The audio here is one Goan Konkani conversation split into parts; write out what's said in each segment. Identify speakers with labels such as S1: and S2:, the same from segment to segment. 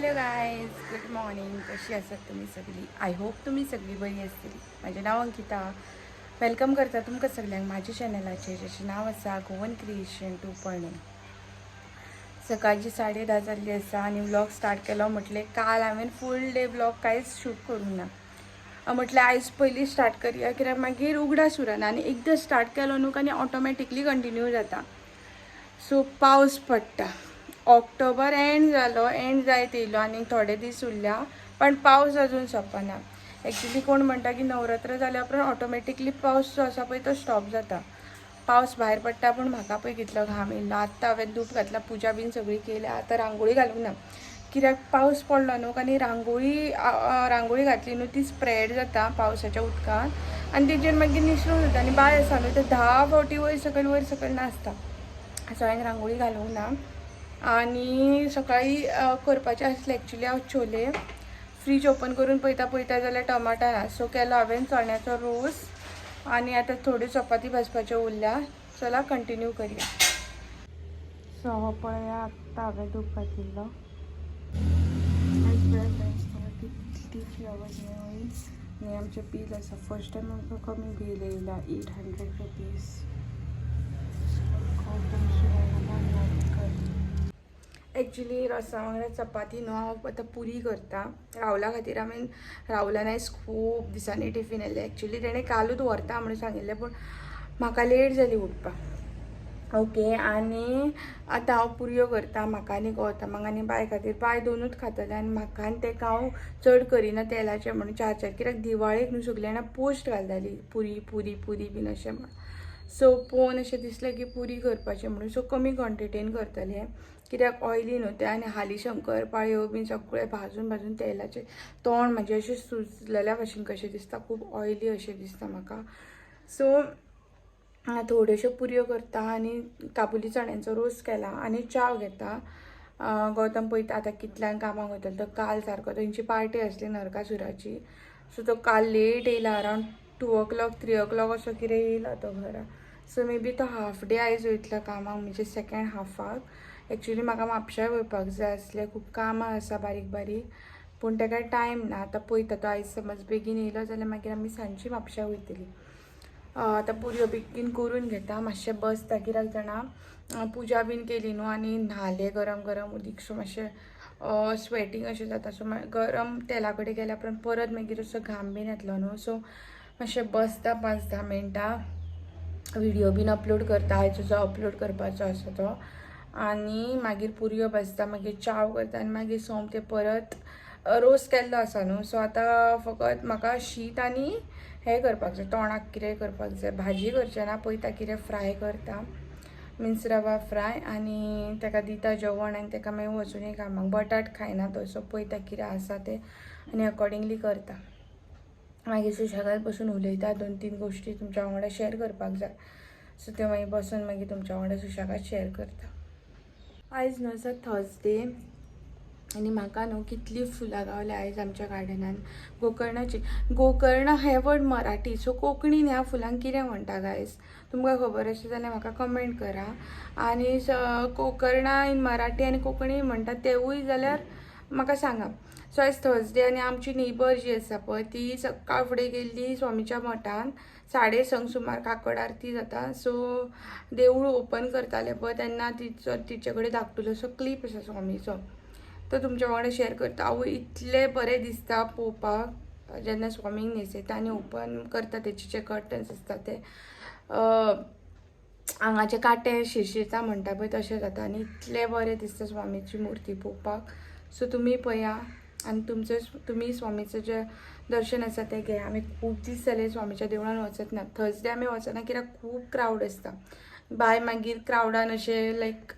S1: Hello guys, good morning. कशी आसात तुमी सगळी? I hope तुमी सगळी बरी आसतली. म्हजें नांव अंकिता. Welcome करता तुमकां सगल्यांक म्हाज्या चॅनलाचेर, जेचें नांव आसा गोवन क्रिएशन 2.0. सकाळची 10:30 जाल्ली आसा आनी व्लॉग स्टार्ट केलो. म्हटलें काल हांवें फूल डे व्लॉग कांयच शूट करूंक ना. म्हटलें आयज पयलीं स्टार्ट करया, कित्याक मागीर उगडास उरना आनी एकदां स्टार्ट केलो न्हू आनी ऑटोमॅटिकली कंटिन्यू जाता. सो पावस पडटा. ऑक्टोबर एंड जालो, एंड जायत येयलो आनी थोडे दीस उरल्या, पण पावस अजून सोंपना. एक्चुली कोण म्हणटा की नवरात्र जाल्या उपरांत ऑटोमॅटिकली पावस जो आसा पळय तो स्टॉप जाता, पावस भायर पडटा. पूण म्हाका पळय कितलो घाम येयलो. आत्तां हांवें धूप घातला, पुजा बीन सगळी केल्या. आतां रांगोळी घालूंक ना, कित्याक पावस पडलो न्हू आनी रांगोळी रांगोळी घातली न्हू, ती स्प्रेड जाता पावसाच्या उदकान आनी तेजेर मागीर निसरून वता. आनी बाय आसा न्हू, ते 10 फावटी वयर सकयल वयर सकयल नाचता. सो हांवें रांगोळी घालूंक ना. आनी सकाळी करपाचें आसलें एक्चुली हांव छोले. फ्रीज ओपन करून पळयता पळयता जाल्यार टमाटा ना. सो केलो हांवें चण्याचो रोस आनी आतां थोड्यो चपाती भाजपाच्यो उरल्या. चला, कंटिन्यू करया. सो हो पळया, आत्तां हांवें धूप घातिल्लो. आयज पळया फ्रेंड्स, कितली फ्लॉवर्स मेळ्ळी. आनी आमचें बील आसा, फर्स्ट टायम आमकां कमी बील येयला, 800 रुपीज. गौतम शिवाय. एक्चुली रोसा वांगडा चपाती न्हू, हांव आतां पुरी करता राहुला खातीर. हांवें राहुलान आयज खूब दिसांनी टिफीन येयलें. एक्चुली तेणें कालूच व्हरता म्हणून सांगिल्लें, पूण म्हाका लेट जाली उठपाक. ओके, आनी आतां हांव पुरयो करता म्हाका आनी गौतमाक आनी बाय खातीर. बाय दोनूच खातलें आनी म्हाका आनी तेका हांव चड करिना तेलाचें म्हणून, चार चार, कित्याक दिवाळेक न्हू सगळीं जाणां पोस्ट घालतालीं पुरी पुरी पुरी बीन अशें म्हण. सो पळोवन अशें दिसलें की पुरी करपाचें म्हणून. सो कमी क्वॉन्टिटीन करतलें, कित्याक ऑयली न्हू तें. आनी हालीं शंकर पाळयो बीन सगळें भाजून भाजून तेलाचें तोंड म्हाजें अशें सुजलेल्या भशेन कशें दिसता, खूब ऑयली अशें दिसता म्हाका. सो थोड्योश्यो पुरयो करता आनी काबुली चण्यांचो रोस केला आनी च्याव घेता. गौतम पळयता आतां कितल्यांक कामाक वयतलो तो. काल सारको तेंची पार्टी आसली नरकासुराची, सो तो काल लेट येयला, अरावंड 2 ओ क्लॉक, 3 ओ क्लॉक असो कितें येयला तो घरा. सो मे बी तो हाफ डे आयज वयतलो कामाक, म्हणजे सेकेंड हाफाक. एक्चुली म्हाका म्हापशाय वयपाक जाय आसलें, खूब कामां आसा बारीक बारीक, पूण तेका टायम ना. आतां पळयता, तो आयज समज बेगीन येयलो जाल्यार मागीर आमी सांजची म्हापशा वयतली. आतां पुरयो बेगीन करून घेता, मातशें बसता, कित्याक जाणा, पुजा बीन केली न्हू आनी न्हालें गरम गरम उदीक, सो मातशें स्वेटींग अशें जाता. सो गरम तेला कडेन गेल्या उपरांत परत मागीर असो घाम बीन येतलो न्हू. सो मातशें बसता 5-10 मिनटां, व्हिडिओ बीन अपलोड करता आयचो जो अपलोड करपाचो आसा तो, आनी मागीर पुरयो भाजता, मागीर च्याव करता आनी मागीर सोमतें परत रोस केल्लो आसा न्हू. सो आतां फकत म्हाका शीत आनी हें करपाक जाय, तोणाक कितें करपाक जाय. भाजी करचें ना, पळयता कितें फ्राय करता, मिन्स रवा फ्राय, आनी ताका दिता जेवण आनी ताका मागीर वचुनी कामाक. बटाट खायना तो, सो पळयता कितें आसा तें आनी अकॉर्डिंगली करता. मागीर सुशेगाद बसून उलयता, दोन तीन गोश्टी तुमच्या वांगडा शेअर करपाक जाय. सो त्यो मागीर बसून मागीर तुमच्या वांगडा सुशेगाद शेअर करता. आयज न्हू आसा थर्सडे आनी म्हाका न्हू कितली फुलां गावल्या आयज आमच्या गार्डनान गोकर्णाची. गोकर्ण हे वर्ड मराठी, सो कोंकणीन ह्या फुलांक कितें म्हणटा गायज, तुमकां खबर आसा जाल्यार म्हाका कमेंट करा. आनी कोकर्णा इन मराठी आनी कोंकणी म्हणटा तेवूय जाल्यार म्हाका सांगा. सो आयज थर्सडे आनी आमची नेबर जी आसा पळय, ती सकाळ फुडें गेल्ली स्वामीच्या मठान. 6:30 सुमार काकड आरती जाता, सो देवूळ ओपन करताले पळय तेन्ना तिचो तिचे कडेन धाकटुलोसो क्लीप आसा स्वामीचो, तो तुमच्या वांगडा शेअर करता. आवय, इतलें बरें दिसता पळोवपाक जेन्ना स्वामीक न्हेसयता आनी ओपन करता तेचे जे कर्टन्स आसता ते, आंगाचे कांटे शिरशिरता म्हणटा पळय तशें जाता आनी इतलें बरें दिसता स्वामीची मुर्ती पळोवपाक. सो तुमी पळया आनी तुमचें तुमी स्वामीचें जें दर्शन आसा तें घेया. आमी खूब दीस जाले स्वामीच्या देवळान वचत ना. थर्सडे आमी वचना कित्याक खूब क्रावड आसता. बाय मागीर क्रावडान अशें लायक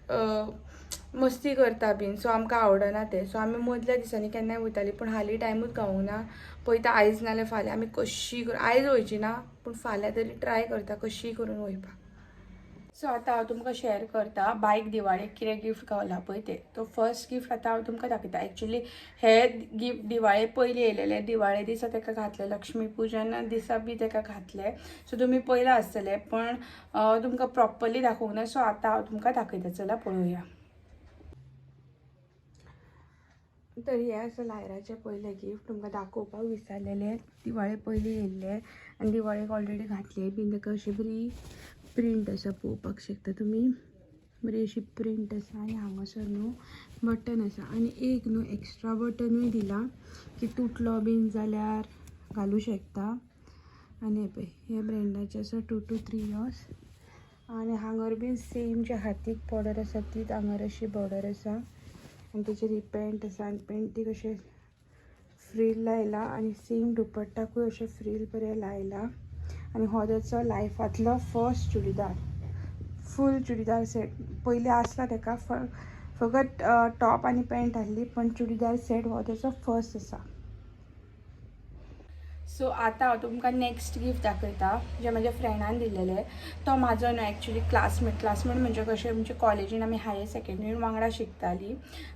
S1: मस्ती करता बीन, सो आमकां आवडना तें. सो आमी मदल्या दिसांनी केन्नाय वयतालीं, पूण हालीं टायमूच गावूंक ना. पळयता, आयज नाल्यार फाल्यां आमी कशी करून, आयज वयची ना पूण फाल्यां तरी ट्राय करता कशी करून वयपाक. सो आतां हांव तुमकां शेअर करता बायक दिवाळेक कितें गिफ्ट गावला पळय तें. तो फर्स्ट गिफ्ट आतां हांव तुमकां दाखयता. एक्चुली हे गिफ्ट दिवाळे पयलीं येयलेले, दिवाळे दिसा ताका घातले, लक्ष्मी पुजन दिसा बी ताका घातले. सो तुमी पयलां आसतलें, पण तुमकां प्रॉपरली दाखोवंक ना. सो आतां हांव तुमकां दाखयता, चला पळोवया. तर हे आसा लायराचें पयलें गिफ्ट तुमकां दाखोवपाक विसरलेलें. दिवाळे पयलीं येयल्लें आनी दिवाळेक ऑलरेडी घातले बीन. ताका अशी बरी प्रिंट आसा, पळोवपाक शकता तुमी, बरी अशी प्रिंट आसा. आनी हांगासर न्हू बटन आसा आनी एक न्हू एक्स्ट्रा बटनूय दिला की तुटलो बीन जाल्यार घालूं शकता. आनी हे पळय हे ब्रेंडाचे आसा 2 to 3 years. आनी हांगर बीन सेम जे हातीक बॉर्डर आसा तीच हांगर अशी बॉर्डर आसा. आनी तेचेर ही पॅन्ट आसा आनी पॅन्टीक अशें फ्रील लायला आनी सेम दुपट्टाकूय अशें फ्रील बरें लायला. आनी हो तेचो लायफांतलो फर्स्ट चुडीदार, फूल चुडीदार सेट. पयलीं आसला तेका फकत टॉप आनी पॅन्ट आहली, पण चुडीदार सेट हो तेचो फर्स्ट आसा. सो आतां हांव तुमकां नेक्स्ट गिफ्ट दाखयता जें म्हज्या फ्रेंडान दिलेलें. तो म्हाजो न्हू एक्चुली क्लासमेट. क्लासमेट म्हणजे कशें, म्हणजे कॉलेजीन आमी हायर सेकेंडरीन वांगडा शिकतालीं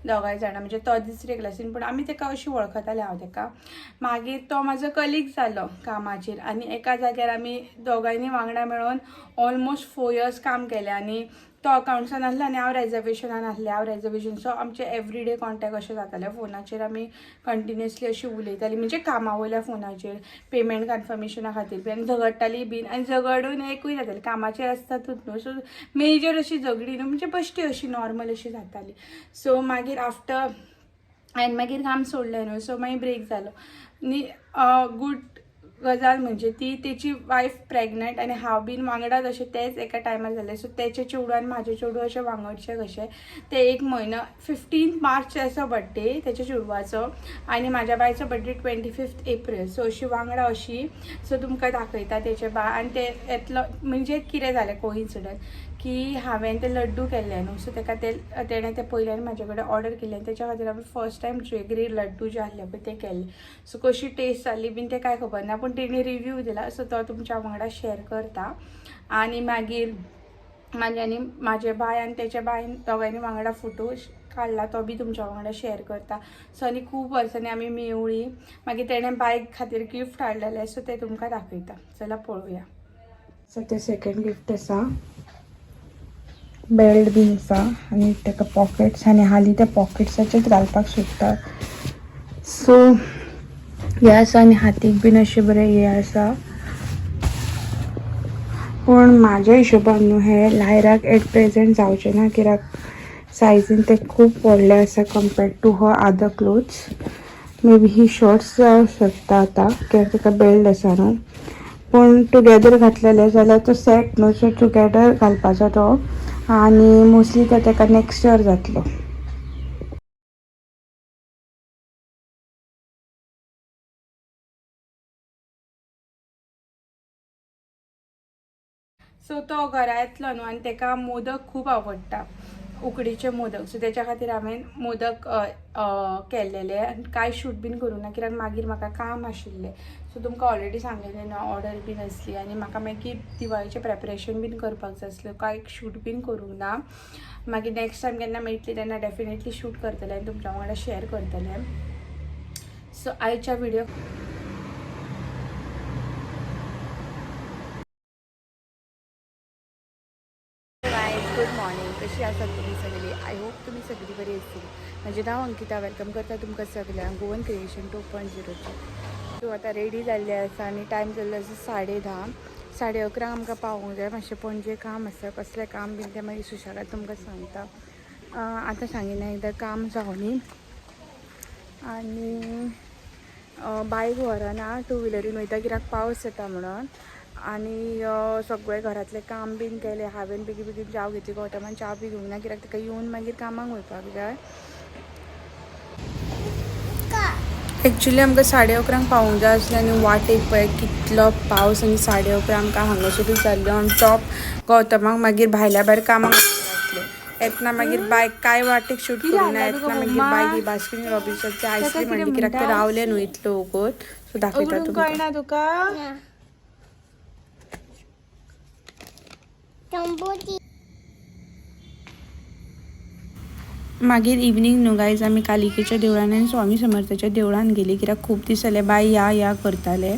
S1: दोगांय जाणां. म्हणजे तो दुसरे क्लासीन, पूण आमी तेका अशी वळखताले, हांव तेका. मागीर तो म्हाजो कलीग जालो कामाचेर आनी एका जाग्यार आमी दोगांयनी वांगडा मेळोन ऑलमोस्ट 4 इयर्स काम केलें. आनी तो अकावंट्सान आसलो आनी हांव रेजर्वेशनान आसलें. हांव रेजर्वेशन, सो आमचे एवरीडे कॉन्टेक्ट अशें जातालें. फोनाचेर आमी कंटिन्युअसली अशी उलयतालीं, म्हणजे कामा वयल्या फोनाचेर पेमेंट कन्फर्मेशना खातीर बी. आनी झगडटालीं बीन आनी झगडून एकूय जातालें, कामाचेर आसतातूच न्हू. सो मेजर अशी झगडी न्हू, म्हणजे बश्टी अशी नॉर्मल अशी जाताली. सो मागीर आफ्टर हांवें मागीर काम सोडलें न्हू, सो मागीर ब्रेक जालो. आनी गूड गजाल म्हणजे ती तेची वायफ प्रेग्नंट आनी हांव बीन वांगडाच अशें तेच एका टायमार जालें. सो तेचें चेडूं आनी म्हाजें चेडूं अशें वांगडचें कशें. ते एक म्हयनो 15 मार्च असो बड्डे तेच्या चेडवाचो आनी म्हाज्या बायचो बड्डे 25 एप्रील. सो अशी वांगडा अशी. सो तुमकां दाखयता तेचें बाय. आनी ते येतलो म्हणजे कितें जालें कोइन्सिडंट की हांवें ते लड्डू केल्ले न्हू, सो तेका ते तेणें ते पयले आनी म्हाजे कडेन ऑर्डर केल्ले आनी तेच्या खातीर हांवें फर्स्ट टायम जेगरी लड्डू जे आहले पळय ते केल्ले. सो कशी टेस्ट जाली बीन तें कांय खबर ना, पूण तेणी रिव्यू दिला, सो तो तुमच्या वांगडा शेअर करता. आनी मागीर म्हाजे आनी म्हाजे बाय आनी तेच्या बायन दोगांयनी वांगडा फोटो काडला, तो बी तुमच्या वांगडा शेअर करता. सो आनी खूब वर्सांनी आमी मेवळी. मागीर तेणें बायक खातीर गिफ्ट हाडलेलें, सो तें तुमकां दाखयता, चला पळोवया. सो तें सेकंड गिफ्ट आसा, बेल्ट बीन आसा आनी तेका पॉकेट्स, आनी हालीं त्या पॉकेट्साचेच घालपाक सोदता. सो हे आसा आनी हातीक बीन अशें बरें हें आसा. पूण म्हाज्या हिशोबान न्हू हे लायराक एट प्रेजेंट जावचें ना, कित्याक सायजीन ते खूब व्हडले आसा compared to her other clothes. Maybe he shorts जावं शकता आतां, कित्याक ताका बेल्ट आसा न्हू. पूण टुगेदर घातलेले जाल्यार तो सेट न्हू, सो टुगेदर घालपाचो तो आनी मोस्टली तो ताका नेक्स्ट इयर जातलो. सो तो घरा येतलो न्हू आनी ताका मोदक खूब आवडटा, उकडीचे मोदक. सो तेच्या खातीर हांवें मोदक केल्लेले आनी कांय शूट बीन करूंक ना, कित्याक मागीर म्हाका काम आशिल्लें. सो तुमकां ऑलरेडी सांगलेलें न्हू, ऑर्डर बीन आसली आनी म्हाका मागीर दिवाळीचें प्रेपरेशन बीन करपाक जाय आसलें, कांय शूट बीन करूंक ना. मागीर नेक्स्ट टायम केन्ना मेळटली तेन्ना डेफिनेटली शूट करतलें आनी तुमच्या वांगडा शेअर करतलें. सो आयच्या व्हिडिओ गुड मॉर्निंग. कशी आसात तुमी सगळी? I hope तुमी सगळी बरी आसतली. म्हजें नांव अंकिता, welcome करता तुमकां सगळ्यांक गोवन क्रिएशन 2.0. सो आतां रेडी जाल्लें आसा आनी टायम जाल्लो आसा 10:30, 11:30 आमकां पावोंक जाय. मातशें पणजे काम आसा, कसलें काम बीन तें मागीर सुशेगाद तुमकां सांगता. आतां सांगिना, एकदां काम जावनी. आनी बायक व्हरना, टू व्हिलरीन वयता, कित्याक पावस येता म्हणून. आनी सगळें घरांतलें काम बीन केलें हांवें, बेगीन बेगीन च्याव घेतली. गौतमान च्या बी घेवंक ना, कित्याक ताका येवन मागीर कामाक वयपाक जाय. एक्चुली आमकां 11:30 पावूंक जाय आसलें आनी वाटेक पळय कितलो पावस आनी 11:30 आमकां हांगासरूच जाल्लें. ऑन टॉप गौतमाक मागीर भायल्या भायर कामाक आसलें. येतना मागीर बायक कांय वाटेक शूट करूंक ना. येतना मागीर बायक ही बास्किन रॉबिन्साची आयस्क्रीम हाडली, कित्याक ते रावले न्हू इतलो वगत. सो दाखयता तुमकां. कळना तुका? मागीर इवनींग न्हू गायज आमी कालिकेच्या देवळान आनी स्वामी समर्थाच्या देवळान गेली, कित्याक खूब दीस जाले बाय या या करताले.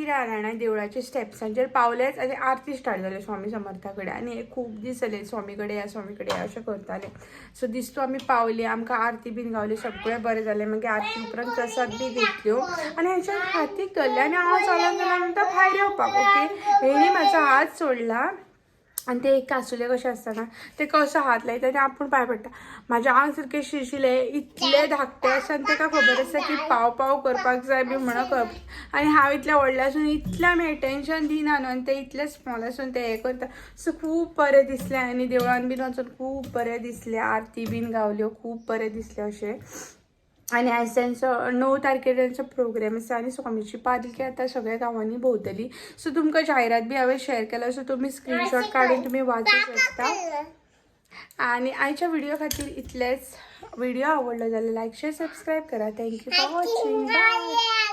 S1: कितें जालें जाणा, देवळाच्या स्टेप्सांचेर पावलेच आनी आरती स्टार्ट जाली स्वामी समर्था कडेन. आनी हे खूब दीस जाले स्वामी कडेन या, स्वामी कडेन या अशें करताले. सो दिस्तू आमी पावली, आमकां आरती बीन गावली, सगळें बरें जालें. मागीर आरती उपरांत प्रसाद बी घेतल्यो आनी हेच्या हातीक धरले आनी हांव चलोन चलोन म्हणटा भायर येवपाक. ओके, हेणी म्हाजो हात सोडला आनी ते एक कासुले कशें आसता ना, ते कसो हात लायता आनी आपूण पांय पडटा. म्हाज्या आंग सारकें शिरशिलें, इतलें धाकटें आसा आनी ताका खबर आसा की पाव पाव करपाक जाय बी म्हणून खबर. आनी हांव इतलें व्हडलें आसून इतलें आमी एटेन्शन दिना न्हू, आनी ते इतलें स्मॉल आसून ते हें करता. सो खूब बरें दिसलें आनी देवळान बीन वचून खूब बरें दिसलें, आरती बीन गावल्यो, खूब बरें दिसलें अशें. आनी आयज तेंचो 9 तारखेर तेंचो प्रोग्राम आसा आनी स्वामीची पालखी आतां सगळ्या गांवांनी भोंवतली. सो तुमकां जायरात बी हांवें शेअर केला, सो तुमी स्क्रिनशॉट काडून तुमी वाचूंक शकता. आनी आयच्या व्हिडिओ खातीर इतलेंच. व्हिडिओ आवडलो जाल्यार लायक, शेअर, सबस्क्रायब करा. Thank you for watching. Bye.